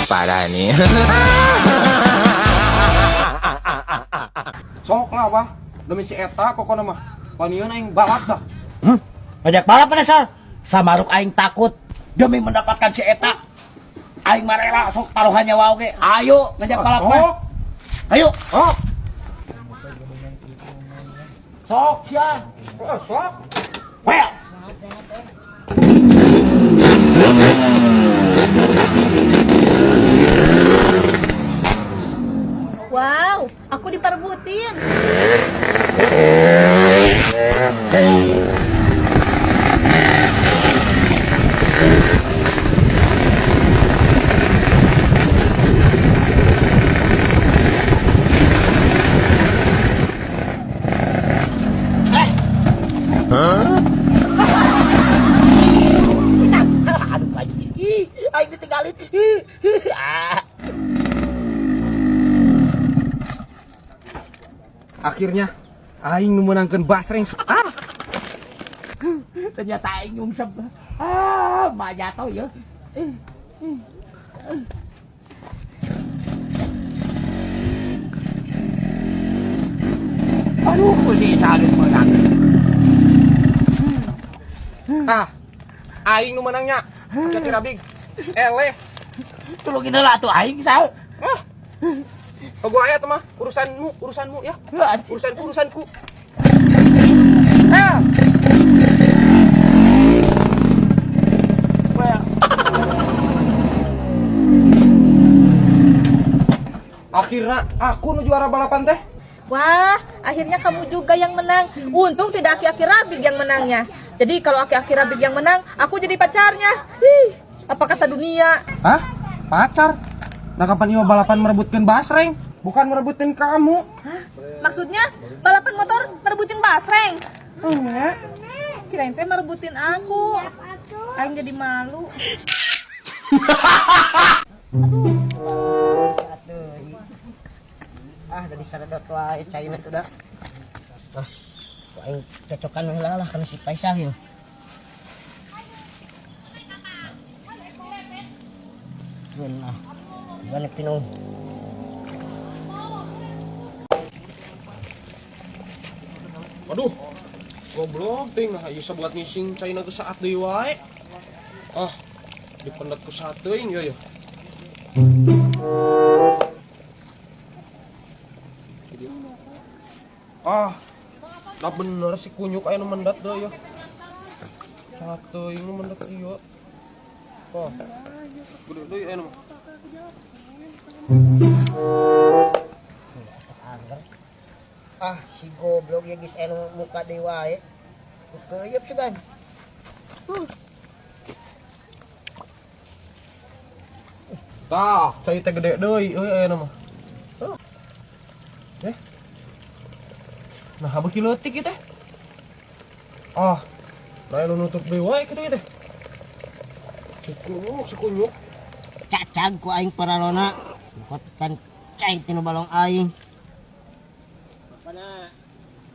Parah nih. Sok lah, Bah. Demi si eta pokoknya mah. Panieu aing balap dah. Ngajak balap mana Sal? Samaruk aing takut demi mendapatkan si eta. Aing mah rela sok taruhan nyawa oge. Ayo ngajak balap mah. Sok. Ayo. Sok. Sok sia. Oh, sok. Well. Wow, aku diperbutin. Aduh aing. Ih, aing ditinggalin. Ih, ih, ah. Akhirnya aing nu meunangkeun basreng. Ah, Ternyata aing nyungsep. Ah, mah jatuh ya. Aduh, si Isa geus meunang. ah. Aing nu menangnya. Kira-kira big. Eleh. Tulungin heula atuh aing, Sal. Ah. Oh, gua aya tuh mah urusanmu, urusanmu ya. Urusanku, urusanku. Ah. Akhirnya aku nu juara balapan teh. Wah, akhirnya kamu juga yang menang. Untung tidak aki-aki Rabik yang menangnya. Jadi kalau aki-aki Rabik yang menang, aku jadi pacarnya. Ih, apa kata dunia? Hah? Pacar? Nah kapan ieu balapan merebutkan basreng? Bukan merebutin kamu. Hah? Maksudnya balapan motor merebutin basreng? Enggak. Kirain teh merebutin aku. Aing jadi malu. Ah, dari saredot wae caina tuh dah. Ah, ku aing cocokan heula lah kana si Faisal yeuh. Keun ah. Gimana pinung? Aduh. Goblok ting nah ieu sabuat ngising caina geus saat deui wae. Ah, dipendet ku sateuing ieu ya. Ah, dah bener si kunyuk aya nu mendat deui ya. Sateuing nu mendat ieu. Oh. Gede deui aya nu. Angger. Ah, si goblok ya geus anu muka deui wae. Keuyeup sugan. Tah, cai teh gede deui euy aya nu mah. Eh. Nah, beuki leutik ieu teh. Ah, lain nu nutup deui wae kitu ieu teh. Sekunyuk, sekunyuk. Cacag ku aing paralona. Kotan cai tinu balong aing. Bapana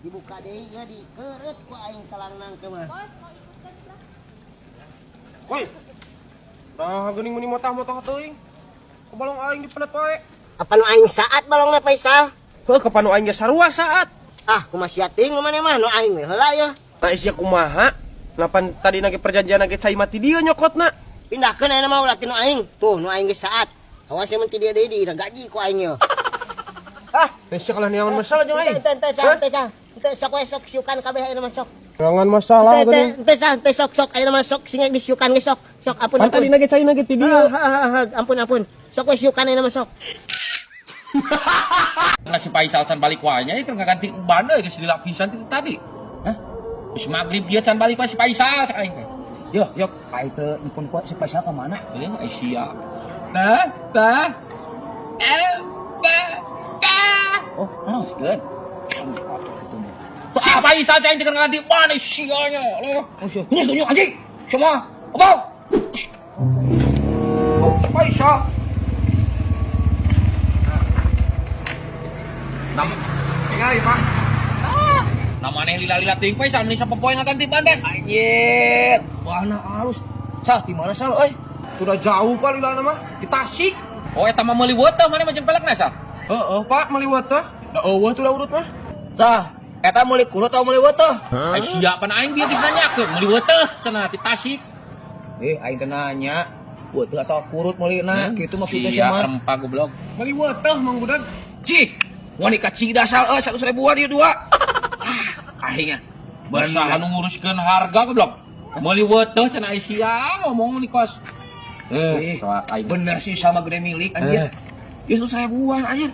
dibuka deui ya dikeureut ku aing talangnang ke mah. Woi. Nah, geuning meuni motah-motah teuing. Ku balong aing dipenet wae. Apa nu aing saat balongna Faisal? Heuh, kapan nu aing ge sarua saat. Ah, kumaha sia teuing nu maneh mah nu aing we heula ya. Nah, isia kumaha? Napan tadi nage perjanjian nage cai mati dieu nyokotna. Pindahkeun ayeuna mah ulah ti nu aing. Tuh, nu aing geus saat. Awas ya mun ti dieu deui diragaji ku aing ye. Ah, sia kalah neangan masalah jeung aing. Ente ente sah, ente sah. Ente sok we sok siukan kabeh ayeuna mah sok. Neangan masalah Ente geuning. ente sah, ente sok sok ayeuna mah sok sing disiukan ge sok. Sok ampun Pan tadi ampun. nage cai nage ti dieu. Ah, ah, ah, ah, ampun ampun. Sok we siukan ayeuna mah sok. Nggak si Faisal can balik wae nya itu ngaganti ban euy geus dilapisan itu tadi. Hah? Geus magrib dia can balik wae si Faisal cak aing teh. Yo, yo, aing teu nyepun ku si Faisal ka mana? Eh, ai sia. Nah, tah. Eh, ba, ka. Oh, naon? Geun. Si Faisal cai teh ngaganti ban ai sia nya. Loh. Oh, sia. Ini tunjuk anjing. Semua. Apa? Oh, si Faisal. Nama Tinggal, Pak. Namanya lila-lila teuing Faisal meni sapopoe ngaganti ban teh. Anjir, warna halus. Sal, di mana Sal euy? Sudah jauh Pak lila mah di Tasik. Oh, eta mah meuli weuteuh maneh mah jeung pelekna sah. Heeh, Pak, meuli weuteuh. Da eueuh tuh da urut mah. Sah, eta meuli kurut atau meuli weuteuh? Ai sia pan aing dia geus nanyakeun meuli weuteuh cenah ti Tasik. Eh, aing teh nanya, weuteuh atau kurut meulina? Kitu maksudnya sih Sia mah. rempah goblok. Meuli weuteuh Mang Budak. Cih, wani ka Cidasal euy 100 ribuan ieu dua. Ah, aing ah. Bener anu nguruskeun harga goblok. Meuli weuteuh cenah ai sia ngomong ni kos. Eh, Soal aing. bener sih sama gede milik anjir. Ieu 100 ribuan anjir.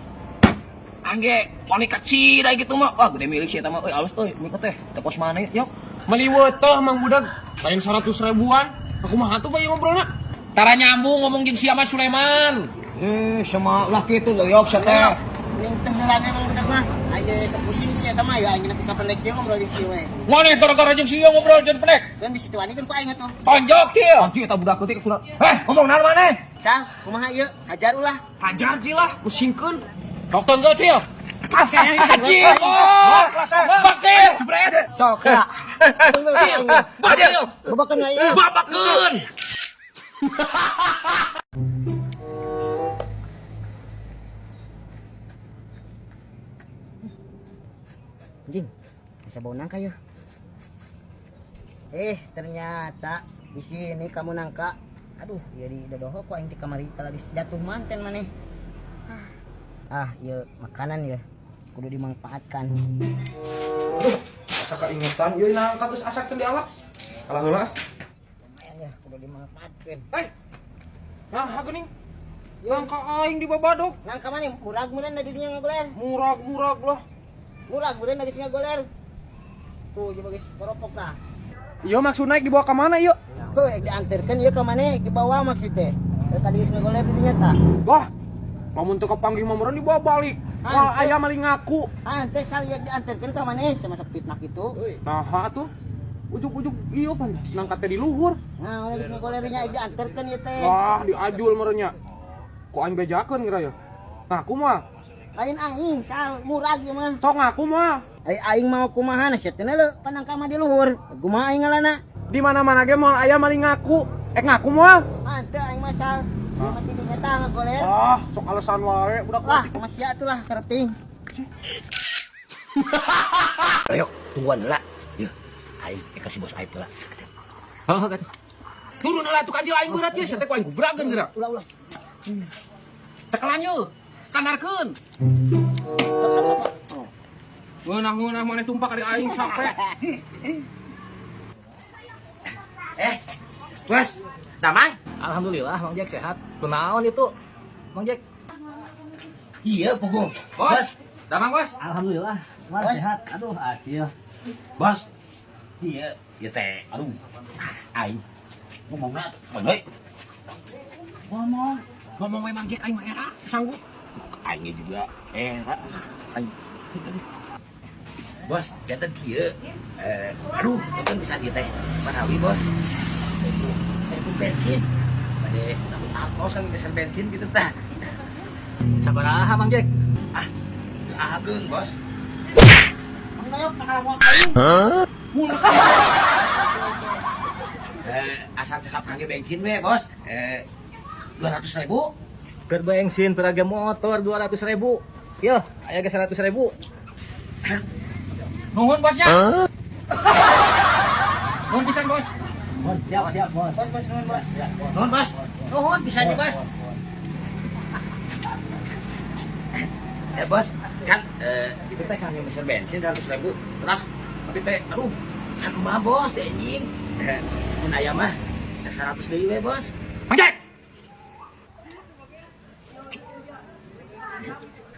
Angge, wani ka Cida gitu mah. Wah, gede milik sih eta mah euy alus euy, mika teh. Teh kos mana yuk? Meuli weuteuh Mang Budak. Lain 100 ribuan. Aku mah atuh bae ngobrolna. Tara nyambung ngomong jeung sia mah Sulaiman. Eh, sama lah kitu leuok sia teh. Ning tenggelan emang budak mah. Aing ge sok pusing sih eta mah ya aing nepi ka pendek kieu ngobrol jeung si we. Maneh gara-gara jeung sia ngobrol jeung pendek. Kan bisi tuani kan ku aing atuh. Tonjok cil. Anjir eta budak leutik kudu. Eh, ngomong naon maneh? Sal, kumaha ieu? Hajar ulah. Hajar ji lah, pusingkeun. Sok tenggel cil. Cil. Bak cil. Sok ya. Cil. Bak cil. Babakeun we ieu. Babakeun. Anjing, bisa bau nangka ya. Eh, ternyata di sini kamu nangka. Aduh, ya di dodoho kok aing ti kamari lagi jatuh manten maneh. Ah, iya makanan ya. Kudu dimanfaatkan. Aduh, asa kaingetan ieu nangka geus asak can dialak. Kalah heula. Lumayan ya, kudu dimanfaatkan. Eh. Nah, geuning. Nangka aing di babadok. Nangka maneh murag meureun da dirinya ngagoler. Murag-murag lah. Murag meureun da geus ngagoler. Tuh, coba geus koropok lah. Iya maksud naik dibawa ke mana yuk? Tuh, diantarkeun ieu ka maneh dibawa maksudnya. Teh tadi geus ngagoler dirinya tah. Wah, lamun teu kapanggih mah meureun dibawa balik. Wah, aya maling ngaku. Ah, teh sal ieu diantarkeun ka maneh sama sok fitnah kitu. Nah, atuh. Ujuk-ujuk ieu pan nangka teh di luhur. Nah, udah geus ngagolernya diantarkeun ieu teh. Wah, diajul meureun nya. Ku aing bejakeun kira ya. Ngaku mah. Lain aing, sal murag ieu mah. Sok ngaku mah. Ai aing mau kumaha na sia teh leu panangka mah di luhur. Kumaha aing ngalana? Di mana-mana ge moal aya maling ngaku. Eh ngaku moal. Ah, teu aing mah sal. Ieu mah tidur eta ngagoler. Ah, sok alasan wae budak Lah, kumaha sia atuh lah kerting. Ayo, tungguan heula. Yeuh, aing kasih bos aib heula. Heuh katuh. Turun heula tuh kancil aing berat ieu, teh ku aing gubrageun geura. Ulah ulah. Tekelan yeuh. Standarkeun. Sok sok sok. Ngeunah-ngeunah maneh tumpak ari aing sampe. Eh, bos, damang? Alhamdulillah Mang Jack sehat. Kunaon itu? Mang Jack. Iya, puguh. Bos, damang bos. Alhamdulillah, Mang Bos. sehat. Aduh, acil. Bos. Iya, ieu teh. Aduh. Aing ngomongna bener. Ngomong, ngomong memang Jack aing mah era sanggup. Aingnya juga era. Aing. Bos, jantan kieu. Eh, aduh, punten bisa ieu teh. Manawi, Bos. Itu bensin. Bade atos kan geser bensin gitu tah. Sabaraha Mang Jack? Ah, teu ageung, Bos. Mang Dayok tah moal aing. Eh, asal cekap kangge bensin we, Bos. Eh, 200 ribu. Keur bensin peraga motor 200 ribu. Yo, aya ge 100 ribu. Nuhun bosnya. Nuhun pisan bos. Bon, siap, siap, bos. Bos bos nuhun bos. Nuhun, Bos. Nuhun bisa aja, Bos. Eh, Bos, kan itu teh kangge mesin bensin 100 ribu. Terus tapi teh aduh, can kumaha, Bos, teh anjing. Eh, mun aya mah 100 deui we, Bos. Mang Jack.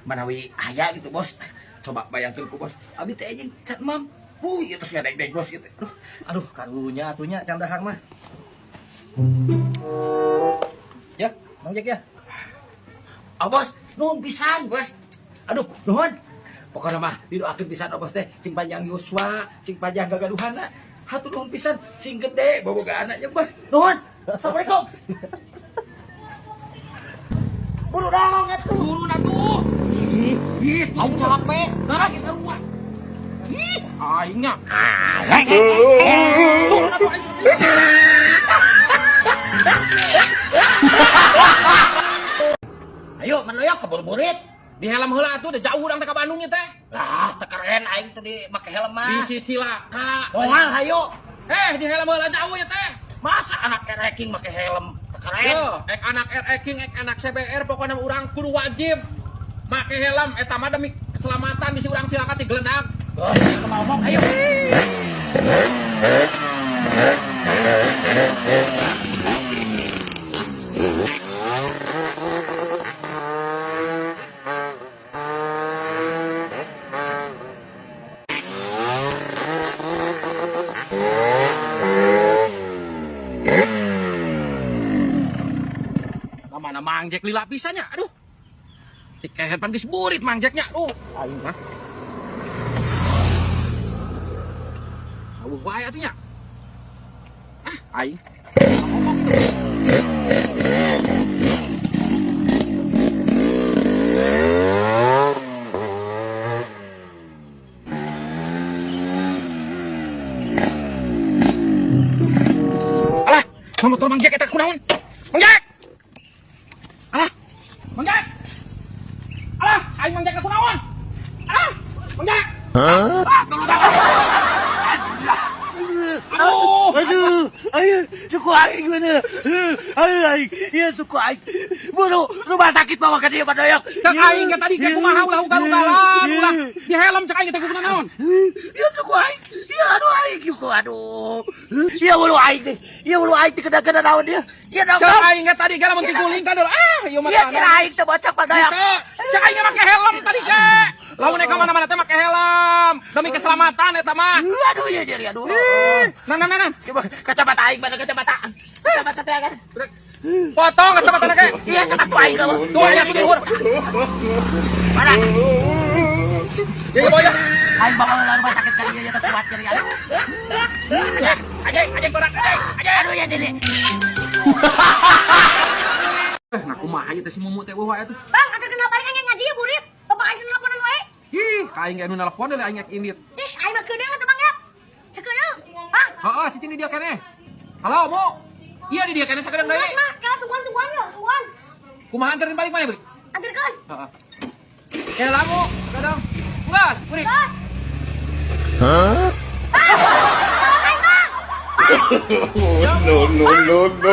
Manawi aya gitu, Bos. Coba bayangkeun ku Bos. Abi teh anjing can mam. Wuh, ieu tos ngadeg-deg, Bos gitu. Aduh, Aduh, karunya atunya can dahar mah. Ya, Mang Jack ya. Oh, Bos, nuhun pisan, Bos. Aduh, nuhun. Pokoknya mah didoakeun pisan oh, Bos teh sing panjang yuswa, sing panjang gagaduhana. Hatur nuhun pisan, sing gede boboga anaknya, Bos. Nuhun. Assalamualaikum. Buru dorong atuh. Turun atuh. Ih, aing capek. Darah geus sarua. Ih, aingnya. Turun atuh aing. keburu burit. Di helm heula atuh, da jauh urang teh ka Bandung ieu teh. Ah, teu keren aing teh di make helm mah. Bisi cilaka. Moal hayu. Eh, di helm heula jauh ya teh. Masa anak RX make helm teu keren? Yo, ek anak RX King, ek anak CBR, pokoknya urang kudu wajib make helm eta mah demi keselamatan bisi urang cilaka ti geledag. Oh, kumaha ngomong hayu. Nah, mana Mang Jack lila pisannya, aduh. Si kehet pan geus burit Mang Jacknya. Aing mah. Aduh, wae atuh nya. Ah, aing. Ngomong itu. Alah, motor Mang Jack eta kunaon? Mang Jack! Alah, Mang Jack! Alah, aing Mang Jack kunaon? Alah, Mang Jack! Aduh, Aduh, ayo, suku aing gimana? Ayo, aing, iya suku aing. Buru, rumah sakit bawa ke dia Pak Doyok. Cek aing ke tadi ke kumaha ulah ugal-ugalan, ulah di helm cek aing teh kudu naon? Iya suku aing, iya aduh aing suku aduh. Iya bulu aing teh, iya bulu aing teh kena-kena naon dia. Iya dong. Cek aing ke tadi ge lamun tiguling kan ah, ieu mah. Iya si aing teh bocah Pak Doyok. Cek aing make helm tadi ge. Lamun ka mana-mana teh make helm demi keselamatan eta mah. Aduh iya jadi aduh. Nah, nah, nah, nah. Coba kacamata aing mana kacamata? Kacamata teh kan. Potong kacamata ge. Iya kacamata aing kamu. Tuh nya tuh luhur. Mana? Ya ya boy. Aing bawa rumah sakit kali ya teh kuat jadi aduh. Ajek, ajek, ajek torak, ajek, ajek. Aduh ya jadi. Eh, nah kumaha ieu teh si Mumu teh eueuh wae atuh. Bang, antar kenal paling aing ngaji ya burit. Bapak aing nelponan wae. Ih, ka aing ge anu nelpon deui aing indit. Ih, aing mah keudeung atuh Bang ya. Sakedeung. Bang, Heeh, cicing di dia keneh. Halo, Mu. Iya di dia keneh sakedeung deui. geus mah, kala tungguan-tungguan yo, tungguan. Kumaha anterin balik mana, Bri? Anterkeun. Heeh. Ya lah, Mu. Sakedeung. Geus, Bri. Geus. Hah? Bang, tolong aing, Bang. No, no, no, no.